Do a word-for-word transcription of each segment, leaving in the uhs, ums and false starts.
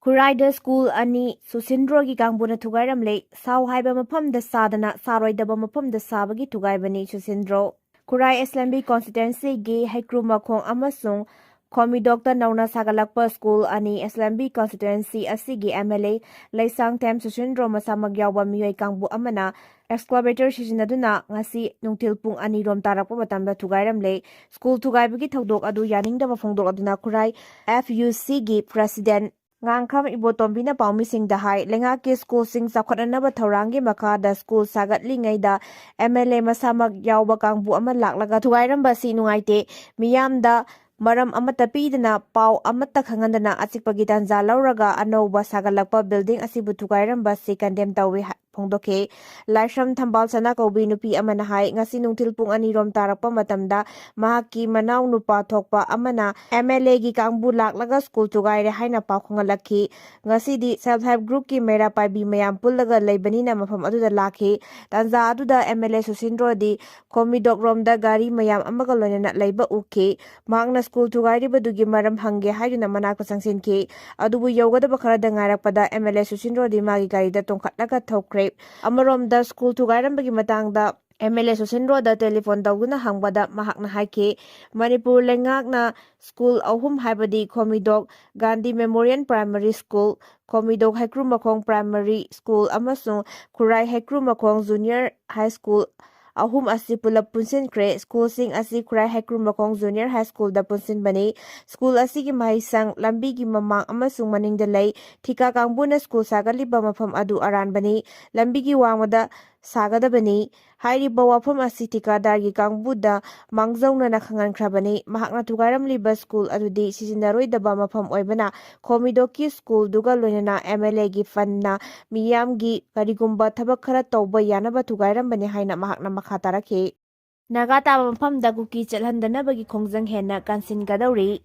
ꯈꯨꯔꯥꯏꯗ school ꯑꯅꯤ ꯁꯨꯁꯤꯟꯗ꯭ꯔꯣꯒꯤ ꯀꯥꯡꯕꯨꯅ ꯊꯨꯒꯥꯏꯔꯝꯂꯦ꯫ ꯁꯥꯎ ꯍꯥꯏꯕ ꯃꯐꯝꯗ ꯁꯥꯗꯅ ꯁꯥꯔꯣꯏꯗꯕ ꯃꯐꯝꯗ ꯁꯥꯕꯒꯤ ꯊꯨꯒꯥꯏꯕꯅꯤ ꯁꯨꯁꯤꯟꯗ꯭ꯔꯣ꯫ ꯈꯨꯔꯥꯏ ꯑꯦꯁꯦꯝꯕ꯭ꯂꯤ ꯀꯣꯟꯁꯇꯤꯇ꯭ꯋꯦꯟꯁꯤꯒꯤ ꯍꯩꯀ꯭ꯔꯨ ꯃꯈꯣꯡ ꯑꯃꯁꯨꯡ ꯈꯣꯃꯤꯗꯣꯛꯇ ꯅꯧꯅ ꯁꯥꯒꯠꯂꯛꯄ ꯁ꯭ꯀꯨꯜ ꯑꯅꯤ ꯑꯦꯁꯦꯝꯕ꯭ꯂꯤ ꯀꯣꯟꯁꯇꯤꯇ꯭ꯋꯦꯟꯁꯤ ꯑꯁꯤꯒꯤ ꯑꯦꯝ ꯑꯦꯜ ꯑꯦ ꯂꯩꯁꯥꯡꯊꯦꯝ ꯁꯨꯁꯤꯟꯗ꯭ꯔꯣ ꯃꯁꯥꯃꯛ ꯌꯥꯎꯕ ꯃꯤꯑꯣꯏ ꯀꯥꯡꯕꯨ ꯑꯃꯅ ꯑꯦꯛꯁꯀꯥꯚꯦꯇꯔ ꯁꯤꯖꯤꯟꯅꯗꯨꯅ ꯉꯁꯤ ꯅꯨꯡꯊꯤꯜ ꯄꯨꯡ ꯑꯅꯤ ꯔꯣꯝ ꯇꯥꯔꯛꯄ ꯃꯇꯝꯗ ꯊꯨꯒꯥꯏꯔꯝꯂꯦ꯫ ꯁ꯭ꯀꯨꯜ ꯊꯨꯒꯥꯏꯕꯒꯤ ꯊꯧꯗꯣꯛ ꯑꯗꯨ ꯌꯥꯅꯤꯡꯗꯕ ꯐꯣꯡꯗꯣꯛꯂꯗꯨꯅ ꯈꯨꯔꯥꯏ ꯑꯦꯐ ꯌꯨ ꯁꯤꯒꯤ ꯄ꯭ꯔꯦꯁꯤꯗꯦꯟꯠ ꯉꯥꯡꯈꯝ ꯏꯕꯣꯇꯣꯝꯕꯤꯅ ꯄꯥꯎꯃꯤꯁꯤꯡꯗ ꯍꯥꯏ, ꯂꯩꯉꯥꯛꯀꯤ ꯁ꯭ꯀꯨꯜꯁꯤꯡ ꯆꯥꯎꯈꯠꯅꯅꯕ ꯊꯧꯔꯥꯡꯒꯤ ꯃꯈꯥꯗ ꯁ꯭ꯀꯨꯜ ꯁꯥꯒꯠꯂꯤꯉꯩꯗ ꯑꯦꯝ ꯑꯦꯜ ꯑꯦ ꯃꯁꯥꯃꯛ ꯌꯥꯎꯕ ꯀꯥꯡꯕꯨ ꯑꯃ ꯂꯥꯛꯂꯒ ꯊꯨꯒꯥꯏꯔꯝꯕ ꯑꯁꯤ ꯅꯨꯡꯉꯥꯏꯇꯦ꯫ ꯃꯤꯌꯥꯝꯗ ꯃꯔꯝ ꯑꯃꯠꯇ ꯄꯤꯗꯅ, ꯄꯥꯎ ꯑꯃꯠꯇ ꯈꯪꯍꯟꯗꯅ ꯑꯆꯤꯛꯄꯒꯤ ꯇꯥꯟꯖꯥ ꯂꯧꯔꯒ ꯑꯅꯧꯕ ꯁꯥꯒꯠꯂꯛꯄ ꯕꯤꯜꯗꯤꯡ ꯑꯁꯤꯕꯨ ꯊꯨꯒꯥꯏꯔꯝꯕ ꯑꯁꯤ ꯀꯟꯗꯦꯝ ꯇꯧꯏ ꯍꯥꯏ-, ꯐꯣꯡꯗꯣꯛꯈꯤ꯫ ꯂꯥꯏꯁ꯭ꯔꯝ ꯊꯝꯕꯥꯜ ꯁꯅꯥꯀꯧꯕꯤ ꯅꯨꯄꯤ ꯑꯃꯅ ꯍꯥꯏ, ꯉꯁꯤ ꯅꯨꯡꯊꯤꯜ ꯄꯨꯡ ꯑꯅꯤ ꯔꯣꯝ ꯇꯥꯔꯛꯄ ꯃꯇꯝꯗ ꯃꯍꯥꯛꯀꯤ ꯃꯅꯥꯎ ꯅꯨꯄꯥ ꯊꯣꯛꯄ ꯑꯃꯅ ꯑꯦꯝ ꯑꯦꯜ ꯑꯦꯒꯤ ꯀꯥꯡꯕꯨ ꯂꯥꯛꯂꯒ ꯁ꯭ꯀꯨꯜ ꯊꯨꯒꯥꯏꯔꯦ ꯍꯥꯏꯅ ꯄꯥꯎ ꯈꯪꯍꯜꯂꯛꯈꯤ꯫ ꯉꯁꯤꯗꯤ ꯁꯦꯜꯐ ꯍꯦꯜꯞ ꯒ꯭ꯔꯨꯞꯀꯤ ꯃꯩꯔꯥ ꯄꯥꯏꯕꯤ ꯃꯌꯥꯝ ꯄꯨꯜꯂꯒ ꯂꯩꯕꯅꯤꯅ ꯃꯐꯝ ꯑꯗꯨꯗ ꯂꯥꯛꯈꯤ꯫ ꯇꯥꯟꯖꯥ ꯑꯗꯨꯗ ꯑꯦꯝ ꯑꯦꯜ ꯑꯦ ꯁꯨꯁꯤꯟꯗ꯭ꯔꯣꯗꯤ ꯈꯣꯃꯤꯗꯣꯛꯔꯣꯝꯗ ꯒꯥꯔꯤ ꯃꯌꯥꯝ ꯑꯃꯒ ꯂꯣꯏꯅꯅ ꯂꯩꯕ ꯎꯈꯤ꯫ ꯃꯍꯥꯛꯅ ꯁ꯭ꯀꯨꯜ ꯊꯨꯒꯥꯏꯔꯤꯕꯗꯨꯒꯤ ꯃꯔꯝ ꯍꯪꯒꯦ ꯍꯥꯏꯗꯨꯅ ꯃꯅꯥꯛꯇ ꯆꯪꯁꯤꯟꯈꯤ꯫ ꯑꯗꯨꯕꯨ ꯌꯧꯒꯗꯕ ꯈꯔꯗ ꯉꯥꯏꯔꯛꯄꯗ ꯑꯦꯝ ꯑꯦꯜ ꯑꯦ ꯁꯨꯁꯤꯟꯗ꯭ꯔꯣꯗꯤ ꯃꯥꯒꯤ ꯒꯥꯔꯤꯗ ꯇꯣꯡꯈꯠꯂꯒ ꯊꯧꯈ꯭ꯔꯦ꯫ ꯑꯃꯔꯣꯝꯗ ꯁ꯭ꯀꯨꯜ ꯊꯨꯒꯥꯏꯔꯝꯕꯒꯤ ꯃꯇꯥꯡꯗ ꯑꯦꯝ ꯑꯦꯜ ꯑꯦ ꯁꯨꯁꯤꯟꯗ꯭ꯔꯣꯗ ꯇꯦꯂꯤꯐꯣꯟ ꯇꯧꯗꯨꯅ ꯍꯪꯕꯗ ꯃꯍꯥꯛꯅ ꯍꯥꯏꯈꯤ, ꯃꯅꯤꯄꯨꯔ ꯂꯩꯉꯥꯛꯅ ꯁ꯭ꯀꯨꯜ ꯑꯍꯨꯝ, ꯍꯥꯏꯕꯗꯤ Khomidok Gandhi memorial primary school, Khomidok Heikrumkhong primary school ꯑꯃꯁꯨꯡ ꯈꯨꯔꯥꯏ ꯍꯩꯀ꯭ꯔꯨꯃꯈꯣꯡ ꯖꯨꯅꯤꯌꯔ ꯍꯥꯏ ꯁ꯭ꯀꯨꯜ ꯑꯍꯨꯝ ꯑꯁꯤ ꯄꯨꯂꯞ ꯄꯨꯟꯁꯤꯟꯈ꯭ꯔꯦ꯫ ꯁ꯭ꯀꯨꯜꯁꯤꯡ ꯑꯁꯤ ꯈꯨꯔꯥꯏ ꯍꯩꯀ꯭ꯔꯨꯃꯈꯣꯡ ꯖꯨꯅꯤꯌꯔ ꯍꯥꯏ ꯁ꯭ꯀꯨꯜꯗ ꯄꯨꯟꯁꯤꯟꯕꯅꯤ꯫ ꯁ꯭ꯀꯨꯜ ꯑꯁꯤꯒꯤ ꯃꯍꯩꯁꯪ ꯂꯝꯕꯤꯒꯤ ꯃꯃꯥꯡ ꯑꯃꯁꯨꯡ ꯃꯅꯤꯡꯗ ꯂꯩ꯫ ꯊꯤꯀꯥ ꯀꯥꯡꯕꯨꯅ ꯁ꯭ꯀꯨꯜ ꯁꯥꯒꯠꯂꯤꯕ ꯃꯐꯝ ꯑꯗꯨ ꯑꯔꯥꯟꯕꯅꯤ꯫ ꯂꯝꯕꯤꯒꯤ ꯋꯥꯡꯃꯗ ꯁꯥꯒꯗꯕꯅꯤ꯫ ꯍꯥꯏꯔꯤꯕ ꯋꯥꯐꯝ ꯑꯁꯤ ꯊꯤꯀꯥꯗꯥꯔꯒꯤ ꯀꯥꯡꯕꯨꯗ ꯃꯥꯡꯖꯧꯅꯅ ꯈꯪꯍꯟꯈ꯭ꯔꯕꯅꯤ꯫ ꯃꯍꯥꯛꯅ ꯊꯨꯒꯥꯏꯔꯝꯂꯤꯕ ꯁ꯭ꯀꯨꯜ ꯑꯗꯨꯗꯤ ꯁꯤꯖꯤꯟꯅꯔꯣꯏꯗꯕ ꯃꯐꯝ ꯑꯣꯏꯕꯅ ꯈꯣꯃꯤꯗꯣꯛꯀꯤ ꯁ꯭ꯀꯨꯜꯗꯨꯒ ꯂꯣꯏꯅꯅ ꯑꯦꯝ ꯑꯦꯜ ꯑꯦꯒꯤ ꯐꯟꯅ ꯃꯤꯌꯥꯝꯒꯤ ꯀꯔꯤꯒꯨꯝꯕ ꯊꯕꯛ ꯈꯔ ꯇꯧꯕ ꯌꯥꯅꯕ ꯊꯨꯒꯥꯏꯔꯝꯕꯅꯤ ꯍꯥꯏꯅ ꯃꯍꯥꯛꯅ ꯃꯈꯥ ꯇꯥꯔꯛꯈꯤ꯫ ꯅꯥꯒꯥ ꯇꯥꯕ ꯃꯐꯝꯗ ꯀꯨꯀꯤ ꯆꯠꯍꯟꯗꯅꯕꯒꯤ ꯈꯣꯡꯖꯪ ꯍꯦꯟꯅ ꯀꯟꯁꯤꯟꯒꯗꯧꯔꯤ꯫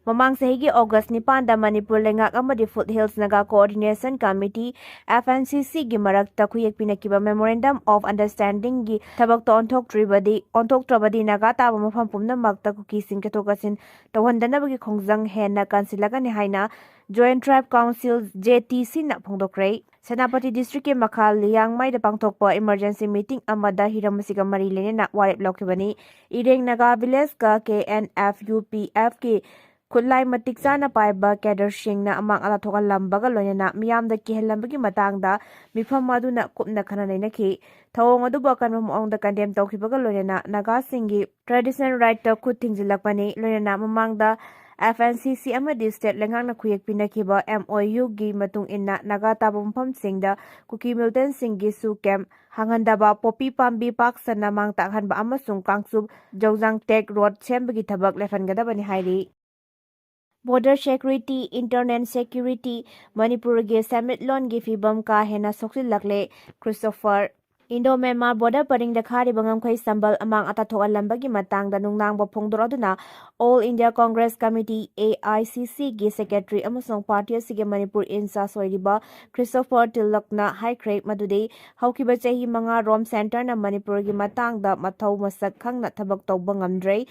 ꯃꯃꯥꯡ ꯆꯍꯤꯒꯤ ꯑꯣꯒꯁ ꯅꯤꯄꯥꯟꯗ ꯃꯅꯤꯄꯨꯔ ꯂꯩꯉꯥꯛ ꯑꯃꯗꯤ foot hills Naga coordination committee, F N C C, ꯒꯤ ꯃꯔꯛꯇ ꯈꯨꯌꯦꯛ ꯄꯤꯅꯈꯤꯕ Memorandum of Understanding ꯒꯤ ꯊꯕꯛꯇ ꯑꯣꯟꯊꯣꯛꯇ꯭ꯔꯤꯕꯗꯤ, ꯑꯣꯟꯊꯣꯛꯇ꯭ꯔꯕꯗꯤ ꯅꯥꯒꯥ ꯇꯥꯕ ꯃꯐꯝ ꯄꯨꯝꯅꯃꯛꯇ ꯀꯨꯀꯤꯁꯤꯡ ꯆꯠꯊꯣꯛ ꯆꯠꯁꯤꯟ ꯇꯧꯍꯟꯗꯅꯕꯒꯤ ꯈꯣꯡꯖꯪ ꯍꯦꯟꯅ ꯀꯟꯁꯤꯜꯂꯛꯀꯅꯤ ꯍꯥꯏꯅ Joint Tribe Council, J T C, ꯅ ꯐꯣꯡꯗꯣꯛꯈ꯭ꯔꯦ꯫ ꯁꯦꯅꯥꯄꯇꯤ ꯗꯤꯁꯇ꯭ꯔꯤꯛꯀꯤ ꯃꯈꯥ ꯂꯤꯌꯥꯡꯃꯩꯗ ꯄꯥꯡꯊꯣꯛꯄ ꯏꯃꯔꯖꯦꯟꯁꯤ ꯃꯤꯇꯤꯡ ꯑꯃꯗ ꯍꯤꯔꯝ ꯑꯁꯤꯒ ꯃꯔꯤ ꯂꯩꯅꯅ ꯋꯥꯔꯦꯞ ꯂꯧꯈꯤꯕꯅꯤ꯫ ꯏꯔꯦꯡ Naga ꯚꯤꯂꯦꯖꯀ K N F U P F ꯀꯤ ꯈꯨꯠꯂꯥꯏ ꯃꯇꯤꯛ ꯆꯥꯅ ꯄꯥꯏꯕ ꯀꯦꯗꯔꯁꯤꯡꯅ ꯑꯃꯥꯡ ꯑꯇꯥ ꯊꯣꯛꯍꯜꯂꯝꯕꯒ ꯂꯣꯏꯅꯅ ꯃꯤꯌꯥꯝꯗ ꯀꯤꯍꯜꯂꯝꯕꯒꯤ ꯃꯇꯥꯡꯗ ꯃꯤꯐꯝ ꯑꯗꯨꯅ ꯀꯨꯞꯅ ꯈꯟꯅ ꯅꯩꯅꯈꯤ꯫ ꯊꯧꯑꯣꯡ ꯑꯗꯨꯕꯨ ꯑꯀꯟꯕ ꯃꯑꯣꯡꯗ ꯀꯟꯗꯦꯝ ꯇꯧꯈꯤꯕꯒ ꯂꯣꯏꯅꯅ ꯅꯥꯒꯥꯁꯤꯡꯒꯤ traditional rightꯇ ꯈꯨꯠ ꯊꯤꯡꯖꯤꯜꯂꯛꯄꯅꯤ꯫ ꯂꯣꯏꯅꯅ ꯃꯃꯥꯡꯗ F N C C ꯑꯃꯗꯤ state ꯂꯩꯉꯥꯛꯅ ꯈꯨꯌꯦꯛ ꯄꯤꯅꯈꯤꯕ M O U ꯒꯤ ꯃꯇꯨꯡ ꯏꯟꯅ ꯅꯥꯒꯥ ꯇꯥꯕ ꯃꯐꯝꯁꯤꯡꯗ ꯀꯨꯀꯤ militantꯁꯤꯡꯒꯤ ꯁꯨ ꯀꯦꯝ ꯍꯥꯡꯍꯟꯗꯕ, ꯄꯣꯄꯤ ꯄꯥꯝꯕꯤ ꯄꯥꯛ ꯁꯟꯅ ꯃꯥꯡ ꯇꯥꯛꯍꯟꯕ ꯑꯃꯁꯨꯡ ꯀꯥꯡꯆꯨꯞ ꯖꯧꯖꯥꯡ ꯇꯦꯛ ꯔꯣꯗ ꯁꯦꯝꯕꯒꯤ ꯊꯕꯛ ꯂꯦꯞꯍꯟꯒꯗꯕꯅꯤ ꯍꯥꯏꯔꯤ꯫ Border security, internal security, ꯃꯅꯤꯄꯨꯔꯒꯤ ꯁꯦꯟꯃꯤꯠꯂꯣꯟꯒꯤ ꯐꯤꯕꯝ ꯀꯥ ꯍꯦꯟꯅ ꯁꯣꯛꯆꯤꯜꯂꯛꯂꯦ꯫ Christopher. Indo Myanmar border ꯄꯔꯤꯡꯗ Kharif ꯉꯝꯈꯩ ꯁꯝꯕꯜ ꯑꯃꯥꯡ ꯑꯇꯥ ꯊꯣꯛꯍꯜꯂꯝꯕꯒꯤ ꯃꯇꯥꯡꯗ ꯅꯨꯡꯅꯥꯡꯕ ꯐꯣꯡꯗꯣꯔꯛꯗꯨꯅ All India Congress Committee, A I C C, ꯒꯤ secretary ꯑꯃꯁꯨꯡ party ꯑꯁꯤꯒꯤ ꯃꯅꯤꯄꯨꯔ in charge ꯑꯣꯏꯔꯤꯕ ꯈ꯭ꯔꯤꯁꯇꯣꯐꯔ ꯇꯤꯂꯛꯅ ꯍꯥꯏꯈ꯭ꯔꯦ ꯃꯗꯨꯗꯤ ꯍꯧꯈꯤꯕ ꯆꯍꯤ ꯃꯉꯥ ꯔꯣꯝ centreꯅ ꯃꯅꯤꯄꯨꯔꯒꯤ ꯃꯇꯥꯡꯗ ꯃꯊꯧ ꯃꯁꯛ ꯈꯪꯅ ꯊꯕꯛ ꯇꯧꯕ ꯉꯝꯗ꯭ꯔꯦ꯫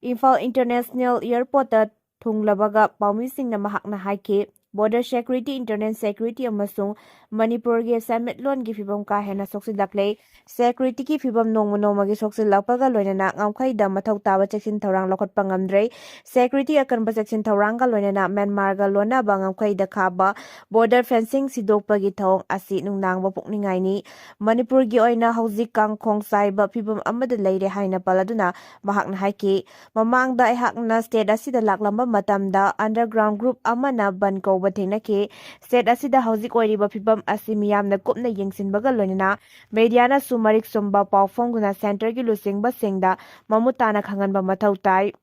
ꯏꯝꯐꯥꯜ International Airportꯇ ꯊꯨꯡꯂꯕꯒ ꯄꯥꯎꯃꯤꯁꯤꯡꯅ ꯃꯍꯥꯛꯅ ꯍꯥꯏꯈꯤ, border security, internal security ꯑꯃꯁꯨꯡ ꯃꯅꯤꯄꯨꯔꯒꯤ ꯁꯦꯟꯃꯤꯠꯂꯣꯟꯒꯤ ꯐꯤꯕꯝ ꯀꯥ ꯍꯦꯟꯅ ꯁꯣꯛꯆꯤꯜꯂꯛꯂꯦ꯫ Securityꯒꯤ ꯐꯤꯕꯝ ꯅꯣꯡꯃ ꯅꯣꯡꯃꯒꯤ ꯁꯣꯛꯆꯤꯜꯂꯛꯄꯒ ꯂꯣꯏꯅꯅ ꯉꯝꯈꯩꯗ ꯃꯊꯧ ꯇꯥꯕ ꯆꯦꯛꯁꯤꯟ ꯊꯧꯔꯥꯡ ꯂꯧꯈꯠꯄ ꯉꯝꯗ꯭ꯔꯦ꯫ Security ꯑꯀꯟꯕ ꯆꯦꯛꯁꯤꯟ ꯊꯧꯔꯥꯡꯒ ꯂꯣꯏꯅꯅ ꯃ꯭ꯌꯥꯟꯃꯥꯔꯒ ꯂꯣꯟꯅꯕ ꯉꯝꯈꯩꯗ ꯈꯥꯕ border fencing ꯁꯤꯗꯣꯛꯄꯒꯤ ꯊꯧꯑꯣꯡ ꯑꯁꯤ ꯅꯨꯡꯅꯥꯡꯕ ꯄꯨꯛꯅꯤꯡꯉꯥꯏꯅꯤ꯫ ꯃꯅꯤꯄꯨꯔꯒꯤ ꯑꯣꯏꯅ ꯍꯧꯖꯤꯛ ꯀꯥꯡꯈꯣꯡ ꯆꯥꯏꯕ ꯐꯤꯕꯝ ꯑꯃꯗ ꯂꯩꯔꯦ ꯍꯥꯏꯅ ꯄꯜꯂꯗꯨꯅ ꯃꯍꯥꯛꯅ ꯍꯥꯏꯈꯤ, ꯃꯃꯥꯡꯗ ꯑꯩꯍꯥꯛꯅ state ꯑꯁꯤꯗ ꯂꯥꯛꯂꯝꯕ ꯃꯇꯝꯗ underground group ꯑꯃꯅ ꯕꯟ ꯀꯧꯕ ꯊꯦꯡꯅꯈꯤ꯫ State ꯑꯁꯤꯗ ꯍꯧꯖꯤꯛ ꯑꯣꯏꯔꯤꯕ ꯐꯤꯕꯝ ꯑꯁꯤ ꯃꯤꯌꯥꯝꯅ ꯀꯨꯞꯅ ꯌꯦꯡꯁꯤꯟꯕꯒ ꯂꯣꯏꯅꯅ mediaꯅꯁꯨ ꯃꯔꯤꯛ ꯆꯨꯝꯕ ꯄꯥꯎ ꯐꯣꯡꯗꯨꯅ centreꯒꯤ ꯂꯨꯆꯤꯡꯕꯁꯤꯡꯗ ꯃꯃꯨꯠ ꯇꯥꯅ ꯈꯪꯍꯟꯕ ꯃꯊꯧ ꯇꯥꯏ꯫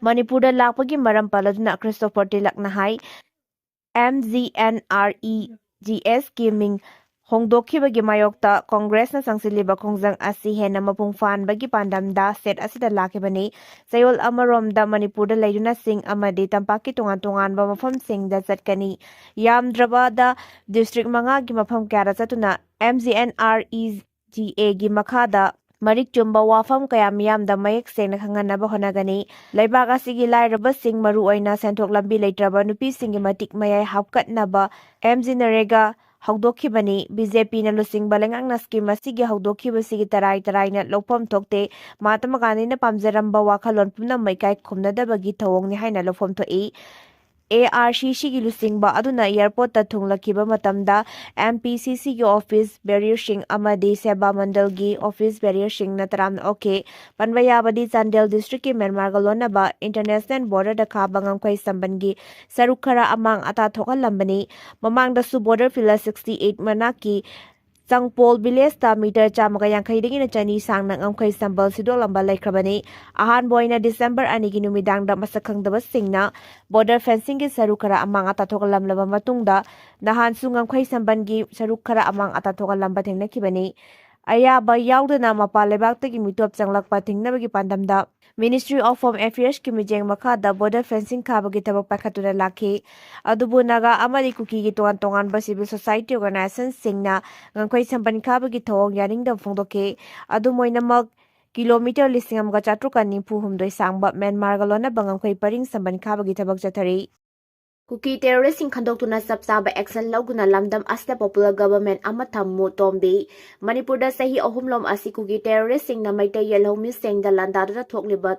ꯃꯅꯤꯄꯨꯔꯗ ꯂꯥꯛꯄꯒꯤ ꯃꯔꯝ ꯄꯜꯂꯗꯨꯅ ꯈ꯭ꯔꯤꯁꯇꯣꯐꯔ ꯇꯤꯂꯛꯅ ꯍꯥꯏ, M G N R E G Sꯀꯤ ꯃꯤꯡ ꯍꯣꯡꯗꯣꯛꯈꯤꯕꯒꯤ ꯃꯥꯌꯣꯛꯇ ꯀꯣꯡꯒ꯭ꯔꯦꯁꯅ ꯆꯪꯁꯤꯜꯂꯤꯕ ꯈꯣꯡꯖꯪ ꯑꯁꯤ ꯍꯦꯟꯅ ꯃꯄꯨꯡ ꯐꯥꯍꯟꯕꯒꯤ ꯄꯥꯟꯗꯝꯗ state ꯑꯁꯤꯗ ꯂꯥꯛꯈꯤꯕꯅꯤ꯫ ꯆꯌꯣꯜ ꯑꯃꯔꯣꯝꯗ ꯃꯅꯤꯄꯨꯔꯗ ꯂꯩꯗꯨꯅ ꯁꯤꯡ ꯑꯃꯗꯤ ꯇꯝꯄꯥꯛꯀꯤ ꯇꯣꯉꯥꯟ ꯇꯣꯉꯥꯟꯕ ꯃꯐꯝꯁꯤꯡꯗ ꯆꯠꯀꯅꯤ꯫ ꯌꯥꯝꯗ꯭ꯔꯕꯗ district ꯃꯉꯥꯒꯤ ꯃꯐꯝ ꯀꯌꯥꯗ ꯆꯠꯇꯨꯅ M G N R E G Aꯒꯤ ꯃꯈꯥꯗ ꯃꯔꯤꯛ ꯆꯨꯝꯕ ꯋꯥꯐꯝ ꯀꯌꯥ ꯃꯤꯌꯥꯝꯗ ꯃꯌꯦꯛ ꯁꯦꯡꯅ ꯈꯪꯍꯟꯅꯕ ꯍꯣꯠꯅꯒꯅꯤ꯫ ꯂꯩꯕꯥꯛ ꯑꯁꯤꯒꯤ ꯂꯥꯏꯔꯕꯁꯤꯡ, ꯃꯔꯨꯑꯣꯏꯅ ꯁꯦꯟꯊꯣꯛ ꯂꯝꯕꯤ ꯂꯩꯇ꯭ꯔꯕ ꯅꯨꯄꯤꯁꯤꯡꯒꯤ ꯃꯇꯤꯛ ꯃꯌꯥꯏ ꯍꯥꯞꯀꯠꯅꯕ MGNREGA ꯍꯧꯗꯣꯛꯈꯤꯕꯅꯤ꯫ BJPꯅ ꯂꯨꯆꯤꯡꯕ ꯂꯩꯉꯥꯛꯅ scheme ꯑꯁꯤꯒꯤ ꯍꯧꯗꯣꯛꯈꯤꯕꯁꯤꯒꯤ ꯇꯔꯥꯏ ꯇꯔꯥꯏꯅ ꯂꯧꯐꯝ ꯊꯣꯛꯇꯦ꯫ ꯃꯍꯥꯇꯃꯥ ꯒꯥꯟꯙꯤꯅ ꯄꯥꯝꯖꯔꯝꯕ ꯋꯥꯈꯜꯂꯣꯟ ꯄꯨꯝꯅꯃꯛ ꯏꯀꯥꯏ ꯈꯨꯝꯅꯗꯕꯒꯤ ꯊꯧꯑꯣꯡꯅꯤ ꯍꯥꯏꯅ ꯂꯧꯐꯝ ꯊꯣꯛꯏ꯫ ARCCꯒꯤ ꯂꯨꯆꯤꯡꯕ ꯑꯗꯨꯅ airportꯇ ꯊꯨꯡꯂꯛꯈꯤꯕ ꯃꯇꯝꯗ MPCCꯒꯤ office bearerꯁꯤꯡ ꯑꯃꯗꯤ ꯁꯦꯕꯥ ꯃꯟꯗꯜꯒꯤ office bearerꯁꯤꯡꯅ ꯇꯔꯥꯝꯅ ꯑꯣꯛꯈꯤ꯫ ꯄꯟꯕ ꯌꯥꯕꯗꯤ, ꯆꯥꯟꯗꯦꯜ districtꯀꯤ ꯃ꯭ꯌꯥꯟꯃꯥꯔꯒ ꯂꯣꯟꯅꯕ international borderꯗ ꯈꯥꯕ ꯉꯝꯈꯩ ꯁꯝꯕꯟꯒꯤ ꯁꯔꯨꯛ ꯈꯔ ꯑꯃꯥꯡ ꯑꯇꯥ ꯊꯣꯛꯍꯜꯂꯝꯕꯅꯤ꯫ ꯃꯃꯥꯡꯗꯁꯨ border pillar sixty eight ꯃꯅꯥꯛꯀꯤ ꯆꯪꯄꯣꯜ villageꯇ meter ꯆꯥꯝꯃꯒ ꯌꯥꯡꯈꯩꯗꯒꯤꯅ ꯆꯅꯤ ꯁꯥꯡꯅ ꯉꯝꯈꯩ ꯁꯝꯕꯜ ꯁꯤꯗꯣꯛꯂꯝꯕ ꯂꯩꯈ꯭ꯔꯕꯅꯤ꯫ ꯑꯍꯥꯟꯕ ꯑꯣꯏꯅ December ꯑꯅꯤꯒꯤ ꯅꯨꯃꯤꯗꯥꯡꯗ ꯃꯁꯛ ꯈꯪꯗꯕꯁꯤꯡꯅ border fencingꯒꯤ ꯁꯔꯨꯛ ꯈꯔ ꯑꯃꯥꯡ ꯑꯇꯥ ꯊꯣꯛꯍꯜꯂꯝꯂꯕ ꯃꯇꯨꯡꯗ, ꯅꯍꯥꯟꯁꯨ ꯉꯝꯈꯩ ꯁꯝꯕꯟꯒꯤ ꯁꯔꯨꯛ ꯈꯔ ꯑꯃꯥꯡ ꯑꯇꯥ ꯊꯣꯛꯍꯜꯂꯝꯕ ꯊꯦꯡꯅꯈꯤꯕꯅꯤ꯫ ꯑꯌꯥꯕ ꯌꯥꯎꯗꯅ ꯃꯄꯥꯟ ꯂꯩꯕꯥꯛꯇꯒꯤ ꯃꯤꯇꯣꯞ ꯆꯪꯂꯛꯄ ꯊꯤꯡꯅꯕꯒꯤ ꯄꯥꯟꯗꯝꯗ Ministry of Home Affairsꯀꯤ ꯃꯤꯠꯌꯦꯡ ꯃꯈꯥꯗ border fencing ꯈꯥꯕꯒꯤ ꯊꯕꯛ ꯄꯥꯏꯈꯠꯇꯨꯅ ꯂꯥꯛꯈꯤ꯫ ꯑꯗꯨꯕꯨ ꯅꯥꯒꯥ ꯑꯃꯗꯤ ꯀꯨꯀꯤꯒꯤ ꯇꯣꯉꯥꯟ ꯇꯣꯉꯥꯟꯕ civil society organizationꯁꯤꯡꯅ ꯉꯝꯈꯩ ꯁꯝꯕꯟ ꯈꯥꯕꯒꯤ ꯊꯧꯑꯣꯡ ꯌꯥꯅꯤꯡꯗꯕ ꯐꯣꯡꯗꯣꯛꯈꯤ꯫ ꯑꯗꯨꯝ ꯑꯣꯏꯅꯃꯛ, kilometre ꯂꯤꯁꯤꯡ ꯑꯃꯒ ꯆꯥꯇ꯭ꯔꯨꯛꯀ ꯅꯤꯐꯨ ꯍꯨꯝꯗꯣꯏ ꯁꯥꯡꯕ ꯃ꯭ꯌꯥꯟꯃꯥꯔꯒ ꯂꯣꯟꯅꯕ ꯉꯝꯈꯩ ꯄꯔꯤꯡ ꯁꯝꯕꯟ ꯈꯥꯕꯒꯤ ꯊꯕꯛ ꯆꯠꯊꯔꯤ꯫ ꯀꯨꯀꯤ terroristꯁꯤꯡ ꯈꯟꯗꯣꯛꯇꯨꯅ ꯆꯞ ꯆꯥꯕ action ꯂꯧꯗꯨꯅ ꯂꯝꯗꯝ ꯑꯁꯤꯗ popular government ꯑꯃ ꯊꯝꯃꯨ꯫ ꯇꯣꯝꯕꯤ, ꯃꯅꯤꯄꯨꯔꯗ ꯆꯍꯤ ꯑꯍꯨꯝꯂꯣꯝ ꯑꯁꯤ ꯀꯨꯀꯤ terroristꯁꯤꯡꯅ ꯃꯩꯇꯩ ꯌꯦꯜꯍꯧꯃꯤꯁꯤꯡꯗ ꯂꯥꯟꯗꯥꯗꯨꯅ ꯊꯣꯛꯂꯤꯕ,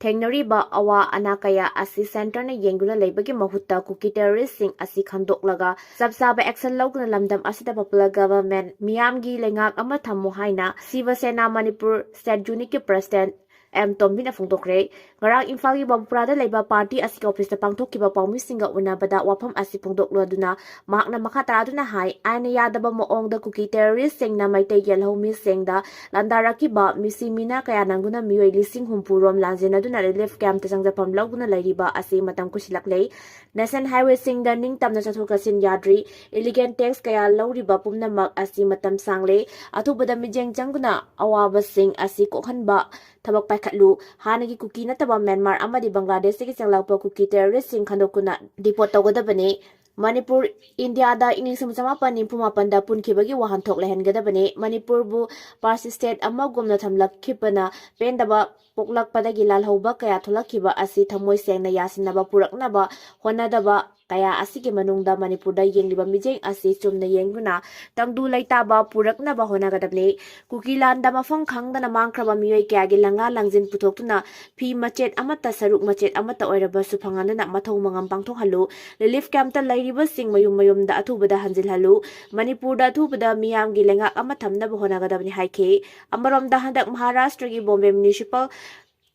ꯊꯦꯡꯅꯔꯤꯕ ꯑꯋꯥ ꯑꯅꯥ ꯀꯌꯥ ꯑꯁꯤ centreꯅ ꯌꯦꯡꯗꯨꯅ ꯂꯩꯕꯒꯤ ꯃꯍꯨꯠꯇ ꯀꯨꯀꯤ terroristꯁꯤꯡ ꯑꯁꯤ ꯈꯟꯗꯣꯛꯂꯒ ꯆꯞ ꯆꯥꯕ action ꯂꯧꯗꯨꯅ ꯂꯝꯗꯝ ꯑꯁꯤꯗ popular government, ꯃꯤꯌꯥꯝꯒꯤ ꯂꯩꯉꯥꯛ ꯑꯃ ꯊꯝꯃꯨ ꯍꯥꯏꯅ ꯁꯤꯕ ꯁꯦꯅꯥ ꯃꯅꯤꯄꯨꯔ state unitꯀꯤ president M ꯇꯣꯝꯕꯤꯅ ꯐꯣꯡꯗꯣꯛꯈ꯭ꯔꯦ꯫ ꯉꯔꯥꯡ ꯏꯝꯐꯥꯜꯒꯤ ꯕꯝꯄꯨꯔꯥꯗ ꯂꯩꯕ ꯄꯥꯔꯇꯤ ꯑꯁꯤꯒꯤ ꯑꯣꯐꯤꯁꯇ ꯄꯥꯡꯊꯣꯛꯈꯤꯕ ꯄꯥꯎꯃꯤꯁꯤꯡꯒ ꯎꯅꯕꯗ ꯋꯥꯐꯝ ꯑꯁꯤ ꯐꯣꯡꯗꯣꯛꯂꯗꯨꯅ ꯃꯍꯥꯛꯅ ꯃꯈꯥ ꯇꯥꯗꯨꯅ ꯍꯥꯏ, ꯑꯥꯏꯟꯅ ꯌꯥꯗꯕ ꯃꯑꯣꯡꯗ ꯀꯨꯀꯤ ꯇꯦꯔꯣꯔꯤꯁꯁꯤꯡꯅ ꯃꯩꯇꯩ ꯌꯦꯜꯍꯧꯃꯤꯁꯤꯡꯗ ꯂꯥꯟꯗꯥꯔꯛꯈꯤꯕ ꯃꯤꯁꯤ ꯃꯤꯅꯥ ꯀꯌꯥ ꯅꯪꯗꯨꯅ ꯃꯤꯑꯣꯏ ꯂꯤꯁꯤꯡ ꯍꯨꯝꯐꯨ ꯔꯣꯝ ꯂꯥꯟꯖꯦꯟꯅꯗꯨꯅ ꯔꯤꯂꯤꯐ ꯀꯦꯝꯞꯇ ꯆꯪꯖꯐꯝ ꯂꯧꯗꯨꯅ ꯂꯩꯔꯤꯕ ꯑꯁꯤ ꯃꯇꯝ ꯀꯨꯏꯁꯤꯜꯂꯛꯂꯦ꯫ ꯅꯦꯁꯅꯦꯜ ꯍꯥꯏꯋꯦꯁꯤꯡꯗ ꯅꯤꯡꯇꯝꯅ ꯆꯠꯊꯣꯛ ꯆꯠꯁꯤꯟ ꯌꯥꯗ꯭ꯔꯤ꯫ ꯏꯂꯤꯒꯦꯜ ꯇꯦꯛꯁ ꯀꯌꯥ ꯂꯧꯔꯤꯕ ꯄꯨꯝꯅꯃꯛ ꯑꯁꯤ ꯃꯇꯝ ꯁꯥꯡꯂꯦ꯫ ꯑꯊꯨꯕꯗ ꯃꯤꯠꯌꯦꯡ ꯆꯪꯗꯨꯅ ꯑꯋꯥꯕꯁꯤꯡ ꯑꯁꯤ ꯀꯣꯛꯍꯟꯕ ꯊꯕꯛ ꯄꯥꯏꯈꯠꯂꯨ꯫ ꯍꯥꯟꯅꯒꯤ ꯀꯨꯀꯤ ꯅꯠꯇꯕ ꯃ꯭ꯌꯥꯟꯃꯥꯔ ꯑꯃꯗꯤ ꯕꯪꯒ꯭ꯂꯥꯗꯦꯁꯇꯒꯤ ꯆꯪꯂꯛꯄ ꯀꯨꯀꯤ ꯇꯦꯔꯣꯔꯤꯁꯁꯤꯡ ꯈꯟꯗꯣꯛꯇꯨꯅ ꯗꯤꯄꯣꯔꯠ ꯇꯧꯒꯗꯕꯅꯤ꯫ ꯃꯅꯤꯄꯨꯔ ꯏꯟꯗꯤꯌꯥꯗ ꯏꯪ ꯂꯤꯁꯤꯡ ꯑꯃ ꯆꯃꯥꯄꯟ ꯅꯤꯐꯨ ꯃꯥꯄꯟꯗ ꯄꯨꯟꯈꯤꯕꯒꯤ ꯋꯥꯍꯟꯊꯣꯛ ꯂꯩꯍꯟꯒꯗꯕꯅꯤ꯫ ꯃꯅꯤꯄꯨꯔꯕꯨ ꯐꯥꯔꯁ ꯁ꯭ꯇꯦꯠ ꯑꯃꯒꯨꯝꯅ ꯊꯝꯂꯛꯈꯤꯕꯅ ꯄꯦꯟꯗꯕ ꯄꯣꯛꯂꯛꯄꯗꯒꯤ ꯂꯥꯜꯍꯧꯕ ꯀꯌꯥ ꯊꯣꯛꯂꯛꯈꯤꯕ ꯑꯁꯤ ꯊꯃꯣꯏ ꯁꯦꯡꯅ ꯌꯥꯁꯤꯟꯅꯕ ꯄꯨꯔꯛꯅꯕ ꯍꯣꯠꯅꯗꯕ ꯀꯌꯥ ꯑꯁꯤꯒꯤ ꯃꯅꯨꯡꯗ ꯃꯅꯤꯄꯨꯔꯗ ꯌꯦꯡꯂꯤꯕ ꯃꯤꯠꯌꯦꯡ ꯑꯁꯤ ꯆꯨꯝꯅ ꯌꯦꯡꯗꯨꯅ ꯇꯪꯗꯨ ꯂꯩꯇꯥꯕ ꯄꯨꯔꯛꯅꯕ ꯍꯣꯠꯅꯒꯗꯕꯅꯤ꯫ ꯀꯨꯀꯤ ꯂꯥꯟꯗ ꯃꯐꯝ ꯈꯪꯗꯅ ꯃꯥꯡꯈ꯭ꯔꯕ ꯃꯤꯑꯣꯏ ꯀꯌꯥꯒꯤ ꯂꯪꯂꯥ ꯂꯪꯖꯤꯟ ꯄꯨꯊꯣꯛꯇꯨꯅ ꯐꯤ ꯃꯆꯦꯠ ꯑꯃꯠꯇ, ꯁꯔꯨꯛ ꯃꯆꯦꯠ ꯑꯃꯠꯇ ꯑꯣꯏꯔꯕꯁꯨ ꯐꯪꯍꯟꯗꯨꯅ ꯃꯊꯧ ꯃꯉꯝ ꯄꯥꯡꯊꯣꯛꯍꯜꯂꯨ꯫ ꯔꯤꯂꯤꯐ ꯀꯦꯝꯞꯇ ꯂꯩꯔꯤꯕꯁꯤꯡ ꯃꯌꯨꯝ ꯃꯌꯨꯝꯗ ꯑꯊꯨꯕꯗ ꯍꯟꯖꯤꯜꯍꯜꯂꯨ꯫ ꯃꯅꯤꯄꯨꯔꯗ ꯑꯊꯨꯕꯗ ꯃꯤꯌꯥꯝꯒꯤ ꯂꯩꯉꯥꯛ ꯑꯃ ꯊꯝꯅꯕ ꯍꯣꯠꯅꯒꯗꯕꯅꯤ ꯍꯥꯏꯈꯤ꯫ ꯑꯃꯔꯣꯝꯗ ꯍꯟꯗꯛ ꯃꯍꯥꯔꯥꯁꯇ꯭ꯔꯒꯤ ꯕꯣꯝꯕꯦ ꯃ꯭ꯌꯨꯅꯤꯁꯤꯄꯥꯜ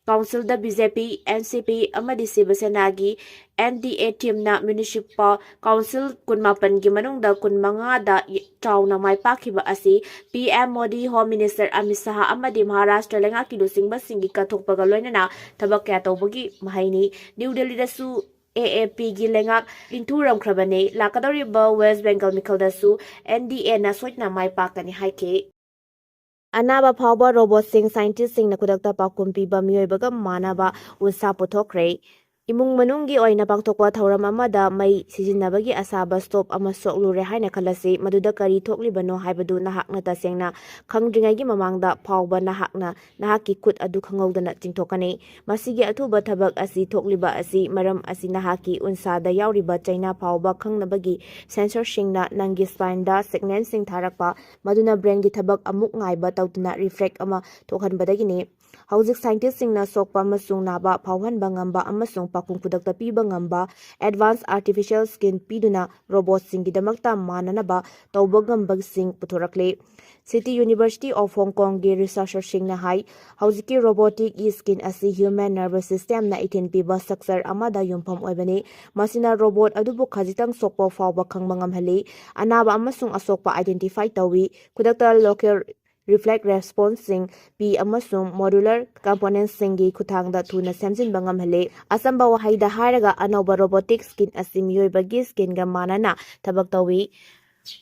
ꯀꯥꯎꯟꯁꯤꯜꯗ ꯕꯤ ꯖꯦ ꯄꯤ, ꯑꯦꯟ ꯁꯤ ꯄꯤ ꯑꯃꯗꯤ ꯁꯤꯕ ꯁꯦꯅꯥꯒꯤ ꯑꯦꯟ ꯗꯤ ꯑꯦ ꯇꯤꯝꯅ ꯃ꯭ꯌꯨꯅꯤꯁꯤꯄꯥꯜ ꯀꯥꯎꯟꯁꯤꯜ ꯀꯨꯟꯃꯥꯄꯟꯒꯤ ꯃꯅꯨꯡꯗ ꯀꯨꯟꯃꯉꯥꯗ ꯆꯥꯎꯅ ꯃꯥꯏ ꯄꯥꯛꯈꯤꯕ ꯑꯁꯤ P M Modi, home minister Amit Shah ꯑꯃꯗꯤ ꯃꯍꯥꯔꯥꯁꯇ꯭ꯔ ꯂꯩꯉꯥꯛꯀꯤ ꯂꯨꯆꯤꯡꯕꯁꯤꯡꯒꯤ ꯀꯠꯊꯣꯛꯄꯒ ꯂꯣꯏꯅꯅ ꯊꯕꯛ ꯀꯌꯥ ꯇꯧꯕꯒꯤ ꯃꯍꯩꯅꯤ꯫ ꯅ꯭ꯌꯨ ꯗꯦꯜꯂꯤꯗꯁꯨ ꯑꯦ ꯑꯦ ꯄꯤꯒꯤ ꯂꯩꯉꯥꯛ ꯏꯟꯊꯨꯔꯝꯈ꯭ꯔꯕꯅꯤ꯫ ꯂꯥꯛꯀꯗꯧꯔꯤꯕ ꯋꯦꯁ ꯕꯦꯡꯒꯜ ꯃꯤꯈꯜꯗꯁꯨ ꯑꯦꯟ ꯗꯤ ꯑꯦꯅ ꯁꯣꯏꯗꯅ ꯃꯥꯏ ꯄꯥꯛꯀꯅꯤ ꯍꯥꯏꯈꯤ꯫ ꯑꯅꯥꯕ ꯐꯥꯎꯕ ꯔꯣꯕꯣꯠꯁꯤꯡ ꯁꯥꯏꯟꯇꯤꯁꯁꯤꯡꯅ ꯈꯨꯗꯛꯇ ꯄꯥꯎꯈꯨꯝ ꯄꯤꯕ ꯃꯤꯑꯣꯏꯕꯒ ꯃꯥꯟꯅꯕ ꯎꯟꯁꯥ ꯄꯨꯊꯣꯛꯈ꯭ꯔꯦ꯫ ꯏꯃꯨꯡ ꯃꯅꯨꯡꯒꯤ ꯑꯣꯏꯅ ꯄꯥꯡꯊꯣꯛꯄ ꯊꯧꯔꯝ ꯑꯃꯗ ꯃꯩ ꯁꯤꯖꯤꯟꯅꯕꯒꯤ ꯑꯁꯥꯕ ꯁ꯭ꯇꯣꯞ ꯑꯃ ꯁꯣꯛꯂꯨꯔꯦ ꯍꯥꯏꯅ ꯈꯜꯂꯁꯤ꯫ ꯃꯗꯨꯗ ꯀꯔꯤ ꯊꯣꯛꯂꯤꯕꯅꯣ ꯍꯥꯏꯕꯗꯨ ꯅꯍꯥꯛꯅ ꯇꯁꯦꯡꯅ ꯈꯪꯗ꯭ꯔꯤꯉꯩꯒꯤ ꯃꯃꯥꯡꯗ ꯐꯥꯎꯕ ꯅꯍꯥꯛꯅ ꯅꯍꯥꯛꯀꯤ ꯈꯨꯠ ꯑꯗꯨ ꯈꯪꯍꯧꯗꯅ ꯆꯤꯡꯊꯣꯛꯀꯅꯤ꯫ ꯃꯁꯤꯒꯤ ꯑꯊꯨꯕ ꯊꯕꯛ ꯑꯁꯤ ꯊꯣꯛꯂꯤꯕ ꯑꯁꯤ ꯃꯔꯝ ꯑꯁꯤ ꯅꯍꯥꯛꯀꯤ ꯎꯟꯁꯥꯗ ꯌꯥꯎꯔꯤꯕ ꯆꯩꯅꯥ ꯐꯥꯎꯕ ꯈꯪꯅꯕꯒꯤ ꯁꯦꯟꯁꯔꯁꯤꯡꯅ ꯅꯪꯒꯤ ꯁ꯭ꯄꯥꯏꯟꯗ ꯁꯤꯒꯅꯦꯜꯁꯤꯡ ꯊꯥꯔꯛꯄ, ꯃꯗꯨꯅ ꯕ꯭ꯔꯦꯟꯒꯤ ꯊꯕꯛ ꯑꯃꯨꯛ ꯉꯥꯏꯕ ꯇꯧꯗꯨꯅ ꯔꯤꯐ꯭ꯂꯦꯛꯁ ꯑꯃ ꯊꯣꯛꯍꯟꯕꯗꯒꯤꯅꯤ꯫ ꯍꯧꯖꯤꯛ ꯁꯥꯏꯟꯇꯤꯁꯁꯤꯡꯅ ꯁꯣꯛꯄ ꯑꯃꯁꯨꯡ ꯅꯥꯕ ꯐꯥꯎꯍꯟꯕ ꯉꯝꯕ ꯑꯃꯁꯨꯡ ꯄꯥꯎꯈꯨꯝ ꯈꯨꯗꯛꯇ ꯄꯤꯕ ꯉꯝꯕ advance artificial skin ꯄꯤꯗꯨꯅ ꯔꯣꯕꯣꯠꯁꯤꯡꯒꯤꯗꯃꯛꯇ ꯃꯥꯟꯅꯅꯕ ꯇꯧꯕ ꯉꯝꯕꯁꯤꯡ ꯄꯨꯊꯣꯔꯛꯂꯤ꯫ City University of Hong Kongꯒꯤ researcherꯁꯤꯡꯅ ꯍꯥꯏ, ꯍꯧꯖꯤꯛꯀꯤ roboticꯒꯤ skin ꯑꯁꯤ human nervous systemꯅ ꯏꯊꯤꯟ ꯄꯤꯕ structure ꯑꯃꯗ ꯌꯨꯝꯐꯝ ꯑꯣꯏꯕꯅꯤ꯫ ꯃꯁꯤꯅ ꯔꯣꯕꯣꯠ ꯑꯗꯨꯕꯨ ꯈꯖꯤꯛꯇꯪ ꯁꯣꯛꯄ ꯐꯥꯎꯕ ꯈꯪꯕ ꯉꯝꯍꯜꯂꯤ, ꯑꯅꯥꯕ ꯑꯃꯁꯨꯡ ꯑꯁꯣꯛꯄ identify ꯇꯧꯏ, ꯈꯨꯗꯛꯇ local reflex responseꯁꯤꯡ ꯄꯤ ꯑꯃꯁꯨꯡ modular componentsꯁꯤꯡꯒꯤ ꯈꯨꯠꯊꯥꯡꯗ ꯊꯨꯅ ꯁꯦꯝꯖꯤꯟꯕ ꯉꯝꯍꯜꯂꯤ꯫ ꯑꯆꯝꯕ ꯋꯥꯍꯩꯗ ꯍꯥꯏꯔꯒ, ꯑꯅꯧꯕ robotic skin ꯑꯁꯤ ꯃꯤꯑꯣꯏꯕꯒꯤ skinꯒ ꯃꯥꯟꯅꯅ ꯊꯕꯛ ꯇꯧꯏ꯫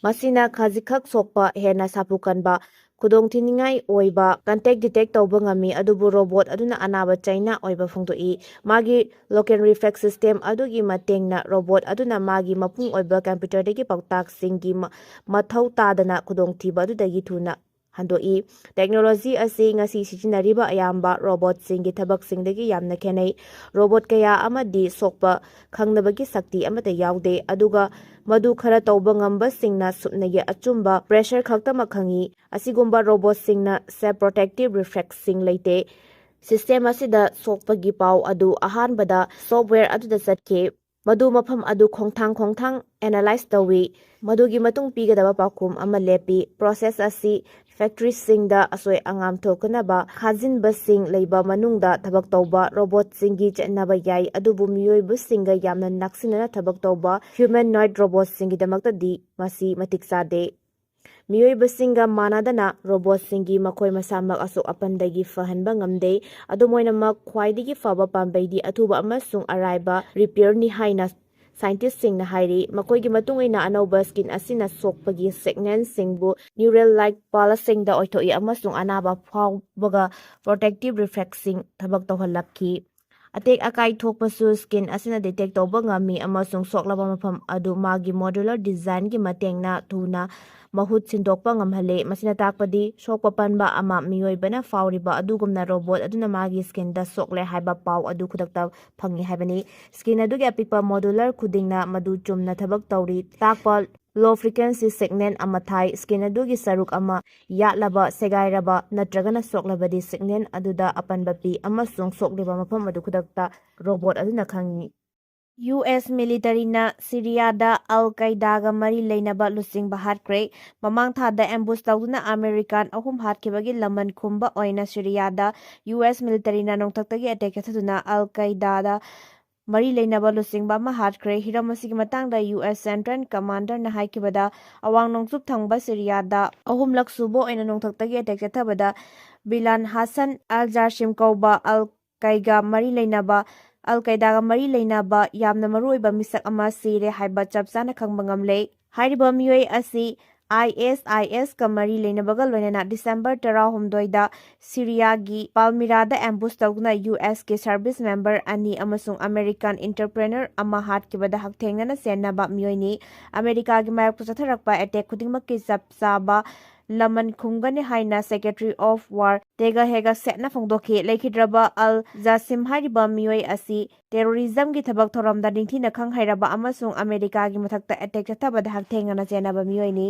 ꯃꯁꯤꯅ ꯈꯖꯤꯛꯈꯛ ꯁꯣꯛꯄ, ꯍꯦꯟꯅ ꯁꯥꯐꯨ ꯀꯟꯕ, ꯈꯨꯗꯣꯡꯊꯤꯅꯤꯡꯉꯥꯏ ꯑꯣꯏꯕ contact detect ꯇꯧꯕ ꯉꯝꯃꯤ, ꯑꯗꯨꯕꯨ ꯔꯣꯕꯣꯠ ꯑꯗꯨꯅ ꯑꯅꯥꯕ ꯆꯩꯅꯥ ꯑꯣꯏꯕ ꯐꯣꯡꯗꯣꯛꯏ꯫ ꯃꯥꯒꯤ local reflex system ꯑꯗꯨꯒꯤ ꯃꯇꯦꯡꯅ ꯔꯣꯕꯣꯠ ꯑꯗꯨꯅ ꯃꯥꯒꯤ ꯃꯄꯨꯡ ꯑꯣꯏꯕ computerꯗꯒꯤ ꯄꯥꯎꯇꯥꯛꯁꯤꯡꯒꯤ ꯃ-, ꯃꯊꯧ ꯇꯥꯗꯅ ꯈꯨꯗꯣꯡꯊꯤꯕ ꯑꯗꯨꯗꯒꯤ ꯊꯨꯅ ꯍꯟꯗꯣꯛꯏ꯫ Technology ꯑꯁꯤ ꯉꯁꯤ ꯁꯤꯖꯤꯟꯅꯔꯤꯕ ꯑꯌꯥꯝꯕ ꯔꯣꯕꯣꯠꯁꯤꯡꯒꯤ ꯊꯕꯛꯁꯤꯡꯗꯒꯤ ꯌꯥꯝꯅ ꯈꯦꯠꯅꯩ꯫ ꯔꯣꯕꯣꯠ ꯀꯌꯥ ꯑꯃꯗꯤ ꯁꯣꯛꯄ ꯈꯪꯗꯕꯒꯤ ꯁꯛꯇꯤ ꯑꯃꯠꯇ ꯌꯥꯎꯗꯦ, ꯑꯗꯨꯒ ꯃꯗꯨ ꯈꯔ ꯇꯧꯕ ꯉꯝꯕꯁꯤꯡꯅ ꯁꯨꯞꯅꯒꯤ ꯑꯆꯨꯝꯕ pressure ꯈꯛꯇꯃꯛ ꯈꯪꯏ꯫ ꯑꯁꯤꯒꯨꯝꯕ ꯔꯣꯕꯣꯠꯁꯤꯡꯅ self protective reflexꯁꯤꯡ ꯂꯩꯇꯦ꯫ System ꯑꯁꯤꯗ ꯁꯣꯛꯄꯒꯤ ꯄꯥꯎ ꯑꯗꯨ ꯑꯍꯥꯟꯕꯗ software ꯑꯗꯨꯗ ꯆꯠꯈꯤ꯫ ꯃꯗꯨ ꯃꯐꯝ ꯑꯗꯨ ꯈꯣꯡꯊꯥꯡ ꯈꯣꯡꯊꯥꯡ analyze ꯇꯧꯏ꯫ ꯃꯗꯨꯒꯤ ꯃꯇꯨꯡ ꯄꯤꯒꯗꯕ ꯄꯥꯎꯈꯨꯝ ꯑꯃ ꯂꯦꯞꯄꯤ꯫ Process ꯑꯁꯤ factoryꯁꯤꯡꯗ ꯑꯁꯣꯏ ꯑꯉꯥꯝ ꯊꯣꯛꯇꯅꯕ ꯈꯥꯖꯤꯟꯕꯁꯤꯡ ꯂꯩꯕ ꯃꯅꯨꯡꯗ ꯊꯕꯛ ꯇꯧꯕ ꯔꯣꯕꯣꯠꯁꯤꯡꯒꯤ ꯆꯠꯅꯕ ꯌꯥꯏ, ꯑꯗꯨꯕꯨ ꯃꯤꯑꯣꯏꯕꯁꯤꯡꯒ ꯌꯥꯝꯅ ꯅꯛꯁꯤꯟꯅꯅ ꯊꯕꯛ ꯇꯧꯕ humanoid ꯔꯣꯕꯣꯠꯁꯤꯡꯒꯤꯗꯃꯛꯇꯗꯤ ꯃꯁꯤ ꯃꯇꯤꯛ ꯆꯥꯗꯦ꯫ ꯃꯤꯑꯣꯏꯕꯁꯤꯡꯒ ꯃꯥꯟꯅꯗꯅ ꯔꯣꯕꯣꯠꯁꯤꯡꯒꯤ ꯃꯈꯣꯏ ꯃꯁꯥꯃꯛ ꯑꯁꯣꯛ ꯑꯄꯟꯗꯒꯤ ꯐꯍꯟꯕ ꯉꯝꯗꯦ꯫ ꯑꯗꯨꯝ ꯑꯣꯏꯅꯃꯛ, ꯈ꯭ꯋꯥꯏꯗꯒꯤ ꯐꯕ ꯄꯥꯝꯕꯩꯗꯤ ꯑꯊꯨꯕ ꯑꯃꯁꯨꯡ ꯑꯔꯥꯏꯕ repairꯅꯤ ꯍꯥꯏꯅ scientistꯁꯤꯡꯅ ꯍꯥꯏꯔꯤ꯫ ꯃꯈꯣꯏꯒꯤ ꯃꯇꯨꯡ ꯏꯟꯅ, ꯑꯅꯧꯕ skin ꯑꯁꯤꯅ ꯁꯣꯛꯄꯒꯤ signalꯁꯤꯡꯕꯨ neural-like pathꯁꯤꯡꯗ ꯑꯣꯏꯊꯣꯛꯏ ꯑꯃꯁꯨꯡ ꯑꯅꯥꯕ ꯐꯥꯎꯕꯒ protective reflexꯁꯤꯡ ꯊꯕꯛ ꯇꯧꯍꯜꯂꯛꯈꯤ꯫ ꯑꯇꯦꯛ ꯑꯀꯥꯏ ꯊꯣꯛꯄꯁꯨ skin ꯑꯁꯤꯅ detect ꯇꯧꯕ ꯉꯝꯃꯤ ꯑꯃꯁꯨꯡ ꯁꯣꯛꯂꯕ ꯃꯐꯝ ꯑꯗꯨ ꯃꯥꯒꯤ modular designꯒꯤ ꯃꯇꯦꯡꯅ ꯊꯨꯅ ꯃꯍꯨꯠ ꯁꯤꯟꯗꯣꯛꯄ ꯉꯝꯍꯜꯂꯤ꯫ ꯃꯁꯤꯅ ꯇꯥꯛꯄꯗꯤ ꯁꯣꯛꯄ ꯄꯟꯕ ꯑꯃ ꯃꯤꯑꯣꯏꯕꯅ ꯐꯥꯎꯔꯤꯕ ꯑꯗꯨꯒꯨꯝꯅ ꯔꯣꯕꯣꯠ ꯑꯗꯨꯅ ꯃꯥꯒꯤ skinꯗ ꯁꯣꯛꯂꯦ ꯍꯥꯏꯕ ꯄꯥꯎ ꯑꯗꯨ ꯈꯨꯗꯛꯇ ꯐꯪꯏ ꯍꯥꯏꯕꯅꯤ꯫ Skin ꯑꯗꯨꯒꯤ ꯑꯄꯤꯛꯄ modular ꯈꯨꯗꯤꯡꯅ ꯃꯗꯨ ꯆꯨꯝꯅ ꯊꯕꯛ ꯇꯧꯔꯤ ꯇꯥꯛꯄ low frequency signal ꯑꯃ ꯊꯥꯏ꯫ Screen ꯑꯗꯨꯒꯤ ꯁꯔꯨꯛ ꯑꯃ ꯌꯥꯠꯂꯕ, ꯁꯦꯒꯥꯏꯔꯕ ꯅꯠꯇ꯭ꯔꯒꯅ ꯁꯣꯛꯂꯕꯗꯤ signal ꯑꯗꯨꯗ ꯑꯄꯟꯕ ꯄꯤ ꯑꯃꯁꯨꯡ ꯁꯣꯛꯂꯤꯕ ꯃꯐꯝ ꯑꯗꯨ ꯈꯨꯗꯛꯇ robot ꯑꯗꯨꯅ ꯈꯪꯏ꯫ ꯌꯨ ꯑꯦꯁ militaryꯅ ꯁꯤꯔꯤꯌꯥꯗ ꯑꯜ ꯀꯩꯗꯥꯒ ꯃꯔꯤ ꯂꯩꯅꯕ ꯂꯨꯆꯤꯡꯕ ꯍꯥꯠꯈ꯭ꯔꯦ꯫ ꯃꯃꯥꯡ ꯊꯥꯗ ambush ꯇꯧꯗꯨꯅ American ꯑꯍꯨꯝ ꯍꯥꯠꯈꯤꯕꯒꯤ ꯂꯃꯟ ꯈꯨꯝꯕ ꯑꯣꯏꯅ ꯁꯤꯔꯤꯌꯥꯗ ꯌꯨ ꯑꯦꯁ militaryꯅ ꯅꯣꯡꯊꯛꯇꯒꯤ attack ꯆꯠꯊꯗꯨꯅ ꯑꯜ ꯀꯩꯗꯥꯗ ꯃꯔꯤ ꯂꯩꯅꯕ ꯂꯨꯆꯤꯡꯕ ꯑꯃ ꯍꯥꯠꯈ꯭ꯔꯦ꯫ ꯍꯤꯔꯝ ꯑꯁꯤꯒꯤ ꯃꯇꯥꯡꯗ ꯌꯨ ꯑꯦꯁ Central Commanderꯅ ꯍꯥꯏꯈꯤꯕꯗ, ꯑꯋꯥꯡ ꯅꯣꯡꯆꯨꯞ ꯊꯪꯕ ꯁꯤꯔꯤꯌꯥꯗ ꯑꯍꯨꯝꯂꯛ ꯁꯨꯕ ꯑꯣꯏꯅ ꯅꯣꯡꯊꯛꯇꯒꯤ attack ꯆꯠꯊꯕꯗ ꯕꯤꯂꯥꯟ ꯍꯥꯁꯟ ꯑꯜ ꯖꯥꯁꯤꯝ ꯀꯧꯕ ꯑꯜ ꯀꯩꯒ ꯃꯔꯤ ꯂꯩꯅꯕ, ꯑꯜ ꯀꯩꯗꯥꯒ ꯃꯔꯤ ꯂꯩꯅꯕ ꯌꯥꯝꯅ ꯃꯔꯨꯑꯣꯏꯕ ꯃꯤꯁꯛ ꯑꯃ ꯁꯤꯔꯦ ꯍꯥꯏꯕ ꯆꯞ ꯆꯥꯅ ꯈꯪꯕ ꯉꯝꯂꯦ꯫ ꯍꯥꯏꯔꯤꯕ ꯃꯤꯑꯣꯏ ꯑꯁꯤ ꯑꯥꯏ ꯑꯦꯁ ꯑꯥꯏ ꯑꯦꯁꯀ ꯃꯔꯤ ꯂꯩꯅꯕꯒ ꯂꯣꯏꯅꯅ December ꯇꯔꯥꯍꯨꯝꯗꯣꯏꯗ ꯁꯤꯔꯤꯌꯥꯒꯤ ꯄꯥꯜꯃꯤꯔꯥꯗ ambush ꯇꯧꯗꯨꯅ ꯌꯨ ꯑꯦꯁꯀꯤ service member ꯑꯅꯤ ꯑꯃꯁꯨꯡ American entrepreneur ꯑꯃ ꯍꯥꯠꯈꯤꯕꯗ ꯍꯛꯊꯦꯡꯅꯅ ꯆꯦꯟꯅꯕ ꯃꯤꯑꯣꯏꯅꯤ꯫ ꯑꯃꯦꯔꯤꯀꯥꯒꯤ ꯃꯥꯌꯣꯛꯇ ꯆꯠꯊꯔꯛꯄ attack ꯈꯨꯗꯤꯡꯃꯛꯀꯤ ꯆꯞ ꯆꯥꯕ ꯂꯃꯟ ꯈꯨꯝꯒꯅꯤ ꯍꯥꯏꯅ Secretary of War ꯇꯦꯒ ꯍꯦꯒ ꯁꯦꯠꯅ ꯐꯣꯡꯗꯣꯛꯈꯤ꯫ ꯂꯩꯈꯤꯗ꯭ꯔꯕ ꯑꯜ ꯖꯥꯁꯤꯝ ꯍꯥꯏꯔꯤꯕ ꯃꯤꯑꯣꯏ ꯑꯁꯤ terrorismꯒꯤ ꯊꯕꯛ ꯊꯧꯔꯝꯗ ꯅꯤꯡꯊꯤꯅ ꯈꯪ ꯍꯩꯔꯕ ꯑꯃꯁꯨꯡ ꯑꯃꯦꯔꯤꯀꯥꯒꯤ ꯃꯊꯛꯇ attack ꯆꯠꯊꯕꯗ ꯍꯛꯊꯦꯡꯅꯅ ꯆꯦꯟꯅꯕ ꯃꯤꯑꯣꯏꯅꯤ꯫